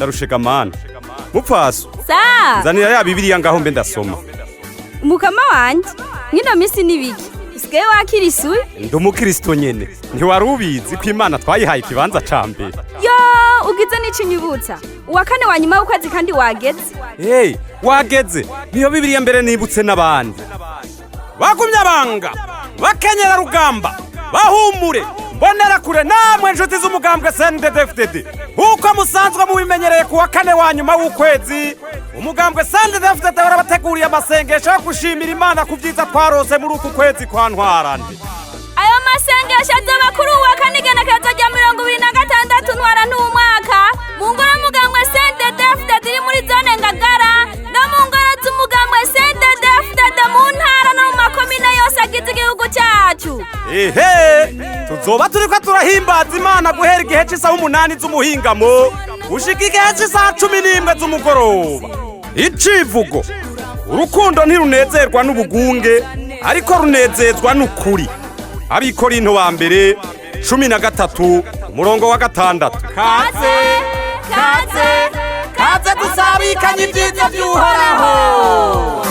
Ndarushega mana mupfaso. Sa. Nzanira ya Bibiliya ngaho mbe ndasoma. Mukama wanje, mwino minsi nibiki usigaye wakira isuye? Ndi umukristo nyene, ntiwari ubizi ko Imana twayihaye ikibanza ca mbere? Yo, ugize n'ico unyibutsa, uwa kane wa nyuma w'ukwezi kandi wageze. Hey, wageze. Niyo Bibiliya mbere nibutse n'abandi bagumye abanga bakenyera rugamba bahumure mbonera kure. Namwe nshuti z'umugambwe CNDD-FDD, nk'uko musanzwe mubimenyereye, ku wa kane wa nyuma w'ukwezi umugambwe CNDD-FDD warabateguriye amasengesho yo gushimira Imana ku byiza twarose muri uku kwezi kwa Ntwarante. Ayo masengesho azoba kuri uwa kane, igenekerezo rya 26 Ntwarante umwaka, mu ngoro y'umugambwe CNDD-FDD iri muri zone Ngagara, no mu ngoro z'umugambwe CNDD-FDD mu ntara no mu makomine yose agize igihugu cyacu. Ehe, tuzoba turiko turahimbaza Imana guhera igihe c'isaha 8 z'umuhingamo gushika igihe c'isaha 11 z'umugoroba. Icivugo: urukundo ntirunezerwa n'ubugunge, ariko runezezwa n'ukuri. Abikorinto ba mbere 13 umurongo wa 6. Kaze, kaze, kaze dusabikanye ibyiza by'Uhoraho.